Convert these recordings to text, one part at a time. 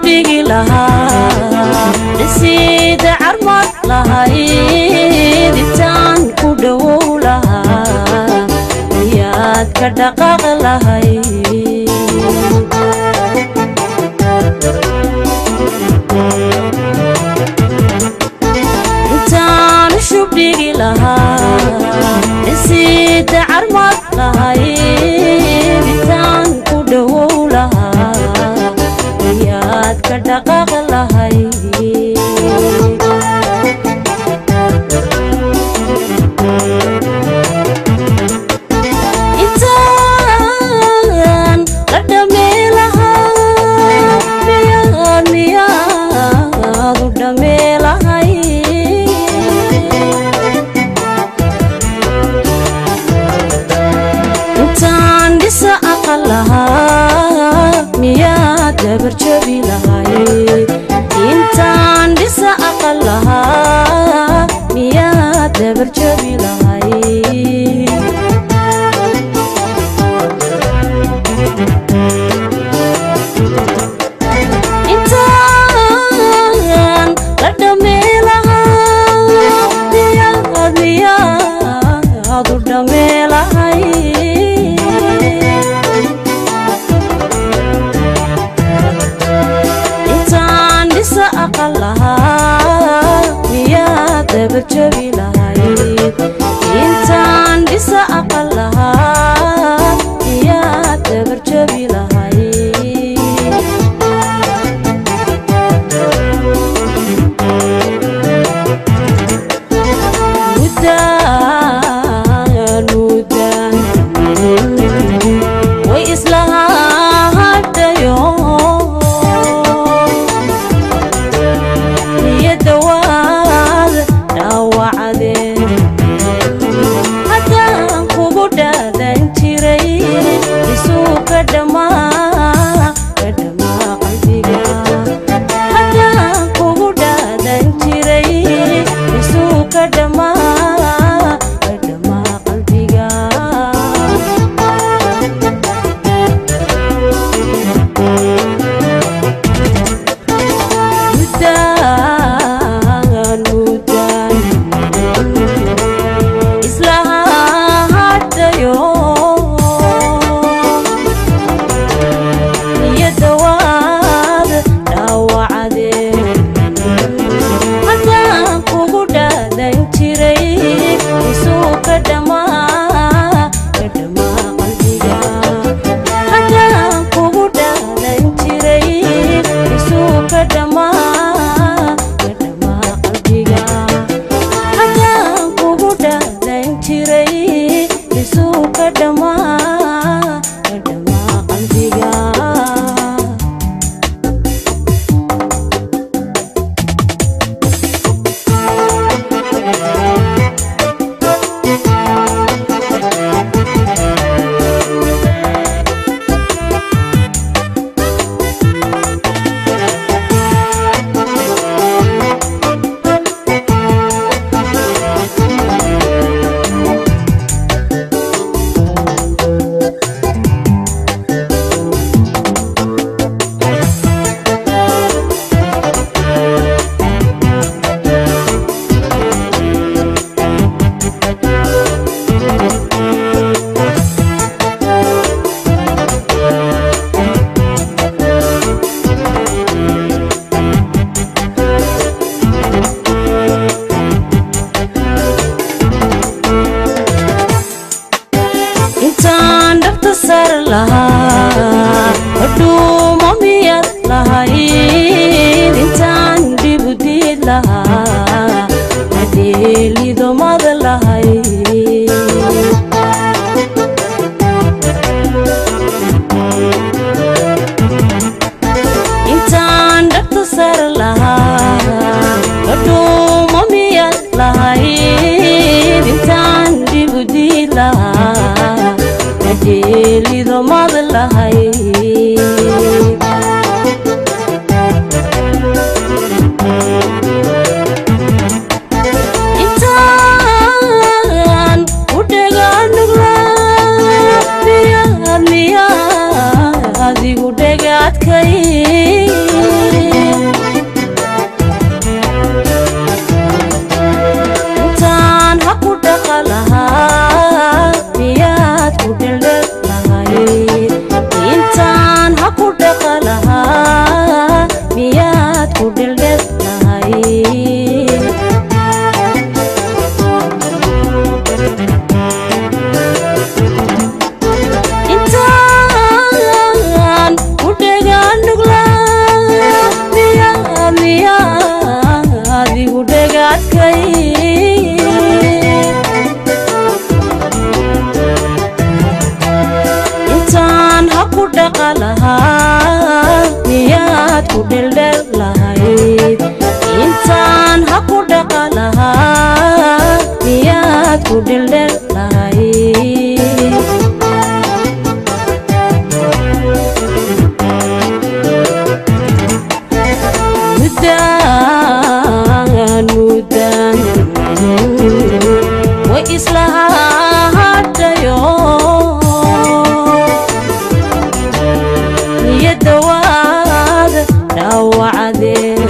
Shubdhigi lahaa dhisiida carmad lahayd, intaan ku dhowow lahaa miyaad ka dhaqaaq lahayd? Intaan shubdhigi lahaa dhisiida carmad lahayd, intaan ku dhowow lahaa miyaad ka dhaqaaq lahayd? Intaan la dhamee lahaa miyaad miyaad u dhamee lahayd? Intaan dhisa aqal lahaa miyaad dabarjabi lahayd? Intaan dhisa aqal lahaa miyaad dabarjabi lahayd? Intaan la dhamee lahaa miyaad miyaad u dhamee lahayd? Intaan dhisa aqal lahaa miyaad dabarjabi lahayd? Intaan dhisa aqal lahaa miyaad dabarjabi lahayd? Muddaan muddaan way isla hadhayo, niyadda waad dhaawacdeen. Haddaan kugu dhaadan jiray isuu ka dhammaa ka dhammaa qalbiga. Haddaan kugu dhaadan jiray isuu ka dhammaa ka dhammaa qalbiga. Muddaan muddaan isla hadhayo, niyadda waad dhaawacdeen. Haddaan kugu dhaadan jiray isuu ka dhammaa ka dhammaa qalbiga. Haddaan kugu dhaadan jiray isuu ka dhammaa ka dhammaa qalbiga. Haddaan kugu dhaadan jiray isuu ka dhammaa ka dhammaa qalbiga. Intaan dhabta sar lahaa hodhuuma miyaad lahayd? Intaan dhibu diid lahaa hadheelidomad lahayd? Intaan dhabta sar lahaa hodhuuma miyaad lahayd? Intaan dhibu diid lahaa hadheelidomad lahayd? Intaan u dhagaanugla miyaad miyaad igu dhagaadkay? Dhaqa lahaa miyaad ku dheldhel lahayd? Intaan ha ku dhaqa lahaa miyaad ku dheldhel lahayd? Muddaan muddaan way isla hadhayo, niyadda waad dhaawacdeen.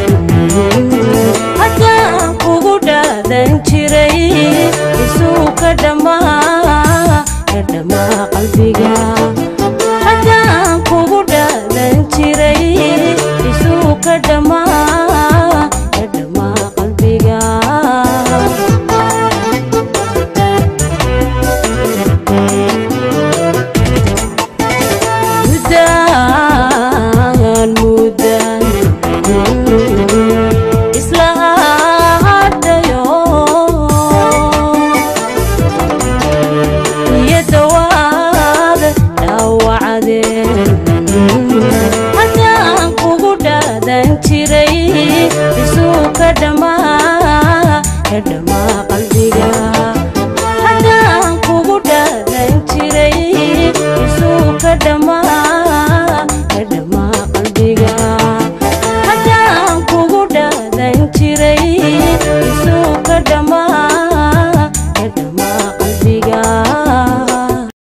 Haddaan kugu dhaadan jiray isuu ka dhammaa, ka dhammaa qalbiga. Haddaan kugu dhaadan jiray isuu ka dhammaa, ka dhammaa qalbiga. Muddaan muddaan isla hadhayo, niyadda waad dhaawacdeen.